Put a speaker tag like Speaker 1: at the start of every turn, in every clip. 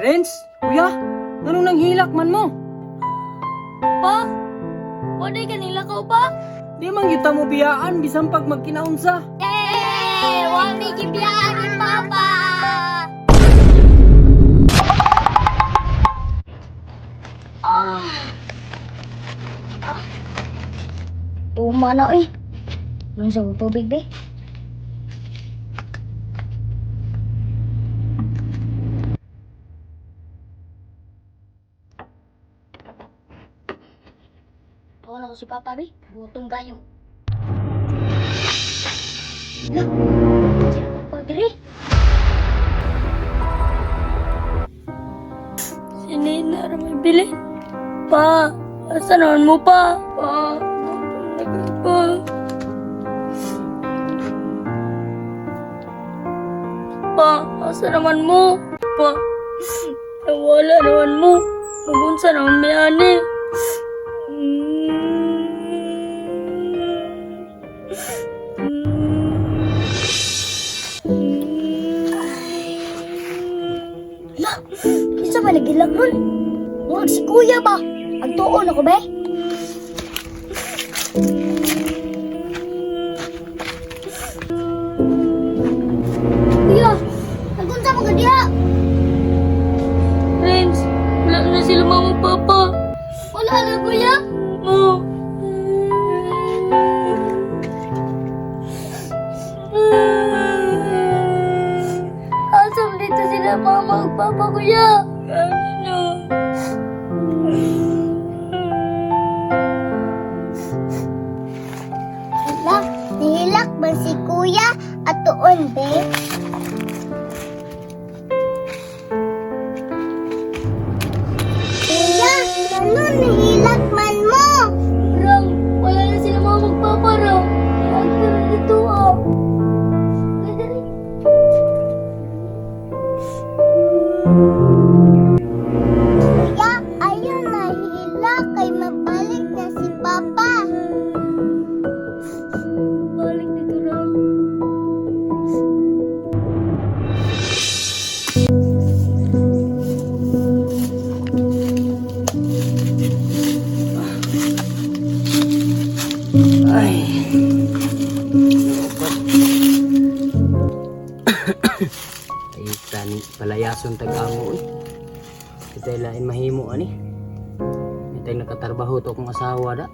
Speaker 1: Renz, kuya, nganong nanghilak man mo?
Speaker 2: Pa? Waday kanila ka pa?
Speaker 1: Di man kita mo biyaan bisan pag magkinaunsa.
Speaker 2: Eh, wa mi gibiyaan ni Papa. Ah. Ah. Tuma na eh. Ano sa tubig be? Ako na ko si Papa be. Gutom kayo. Lah, si Papa diri. Si Nina ra may bili. Pa, asa naman mo pa? Pa, gutom na kayo pa. Pa, asa naman mo? Pa, nawala naman mo. Magunsa naman may ani.
Speaker 3: La, kinsa man nagilak ron? Murag si kuya ba? Ang tuon ako ba? Kuya, nagunsa man ka diha?
Speaker 2: Renz, wala na sila mama papa.
Speaker 3: Wala na kuya.
Speaker 2: Mo.
Speaker 3: Asam dito sila mama ug papa kuya.
Speaker 2: Ano?
Speaker 3: La, nihilak ba si kuya at tuon be? Kuya, ano nihilak man mo?
Speaker 2: Rang, wala na sila mama ug papa Rang. Ang dito ah. Ay, dali.
Speaker 3: Kuya, ayaw nahilak kay mabalik na si papa.
Speaker 2: Balik dito Rang.
Speaker 1: Ay. Ay, tani palayason tag-amo eh. Kita lain mahimo ani. Itay nakatarbaho to akong asawa da.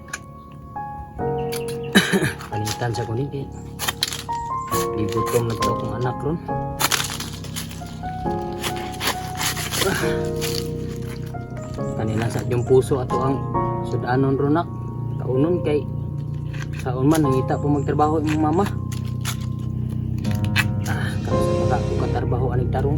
Speaker 1: Palitan sa kunin kay. Gigutom na to akong anak ron. Kanila sa yung puso ato ang sudanon ron nak. Kaunon kay saon man nangita po magtrabaho imong mama. Ah, karon sa maka ko katrabaho aning tarong.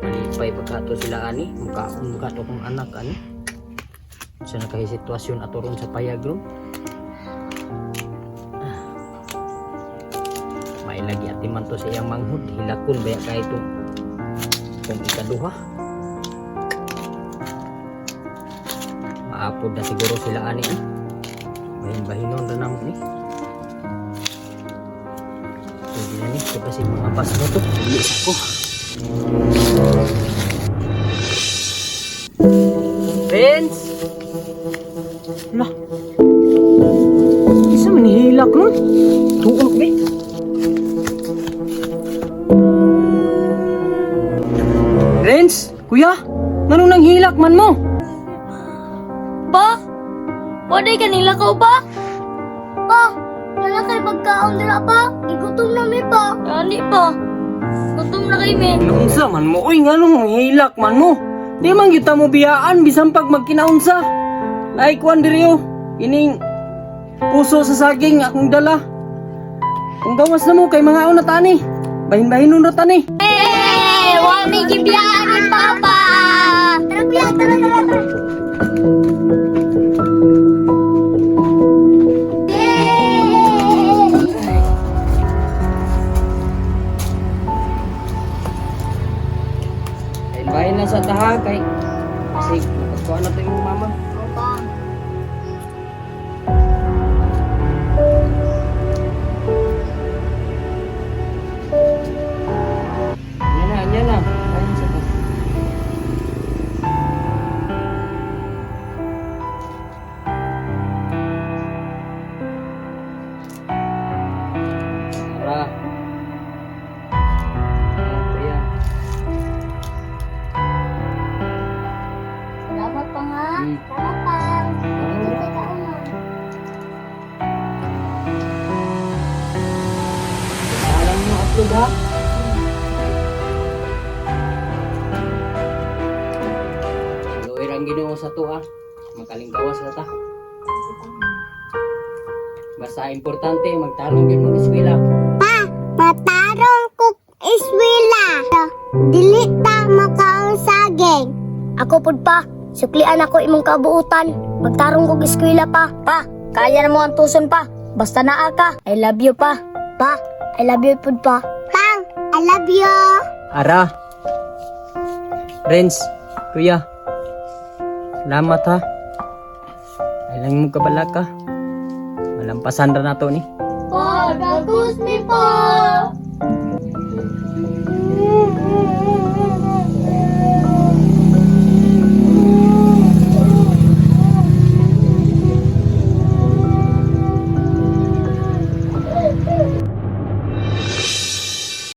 Speaker 1: Malipay pagkato sila ani, mukaon mukato kong anak ani. Sa nakahi sitwasyon ato ron sa payag ron. Ah. May lagi ati man to sa iyang manghud, hilakon baya kay to kung ikaduha. Maapod na siguro sila ani eh. Bahin-bahinon ra namo ni. Pwede na ni, kasi mga pas mo to. Bilis ako. Renz! La. Isa man nihilak nun. Tuon be. Renz, kuya, nganong nanghilak man mo?
Speaker 2: Pa? Waday kanila ka pa?
Speaker 3: Pa, wala kay pagkaon dira pa. Igutom na mi pa.
Speaker 2: Ani pa. Gutom na kay me.
Speaker 1: Naunsa man mo, oy, nganong nanghilak man mo? Di man kita mo biyaan bisan pag magkinaunsa. Naay kuan diri oh, ining puso sa saging akong dala. Kung gawas na mo kay mga una tani. Bahin-bahinon ra tani.
Speaker 3: Eh, wa mi gibiyaan ni papa. Tara kuya, tara tara tara. Yay!
Speaker 1: Bahin-bahin lang sa taha kay kasi pagkuan na to imong mama.
Speaker 3: Opa.
Speaker 1: sa tuwa. Magkalingkawas na ta. Basta importante magtarong gyud mo eskwela.
Speaker 3: Pa, matarong kuk eskwela. Dili ta makaon saging. Ako pud pa, suklian ako imong kabuutan. Magtarong kog eskwela pa. Pa, kaya na mo ang tuson pa. Basta naa ka. I love you pa. Pa, I love you pud pa. Pang, I love you.
Speaker 1: Ara. Renz, kuya. Salamat ha. Alang mo kabala ka. Malampasan ra nato ni.
Speaker 2: Pa, gagus mi pa.